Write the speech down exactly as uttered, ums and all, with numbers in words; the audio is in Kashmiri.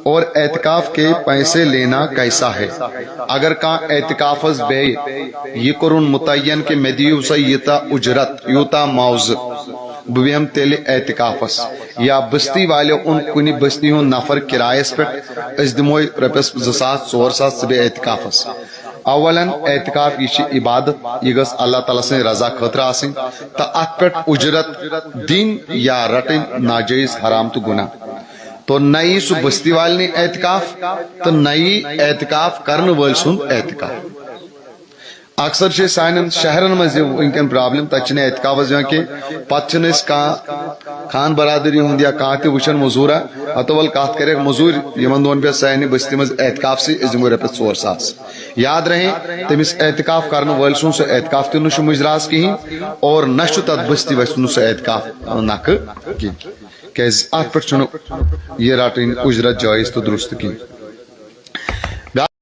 اور اعتکاف کے پیسے لینا کیسا ہے؟ اگر کانٛہہ اعتکافس بیٚہہِ، یہِ کوٚرُن متعین کہِ مےٚ دِیِو سا ییٖژاہ اُجرت، یوٗتاہ معاوضہٕ، بہٕ بیٚہمہٕ تیٚلہِ اعتکافس۔ یا بستی والٮ۪و اوٚن کُنہِ بستی ہُنٛد نفر کرایس پٮ۪ٹھ، أسۍ دِمہوے رۄپیس زٕ ساس، ژور ساس، ژٕ بیٚہہ اعتکافس۔ اولاً اعتکاف، یہِ چھِ عبادت، یہِ گٔژھ اللہ تعالیٰ سٕنٛز رضا خٲطرٕ آسٕنۍ، تہٕ اتھ پٮ۪ٹھ اُجرت دِنۍ یا رٹٕنۍ ناجٲیز، حرام تہٕ گناہ۔ تو نہ یی سُہ بستی والنٕے اعتکاف، تہٕ نہ یی اعتکاف کرن وٲلۍ سُنٛد اعتکاف۔ اکثر چھِ سانٮ۪ن شہرن منٛز یہِ وٕنکٮ۪ن پرابلم، تتہِ چھِنہٕ اعتکافس یِوان کینٛہہ۔ پتہٕ چھِنہٕ أسۍ کانٛہہ خان برادری ہُنٛد یا کانٛہہ تہِ وٕچھان مٔزوٗرا، ہتو ول کتھ کرٮ۪کھ مٔزوٗرۍ، یِمن دۄہن پٮ۪ٹھ سانہِ بستی منٛز اعتکاف سٕے، أسۍ دِمو رۄپیس ژور ساس۔ یاد رہے، تٔمِس اعتکاف کرن وٲلۍ سُنٛد سُہ اعتکاف تہِ نہٕ چھُ مُجراہس کِہیٖنۍ، اور نہ چھُ تتھ بستی وسہِ سُنٛد سُہ اعتکاف نکھٕ کینٛہہ۔ کیازِ اتھ پٮ۪ٹھ چھُنہٕ یہِ رٹٕنۍ اُجرت جٲیز تہٕ درست کینٛہہ۔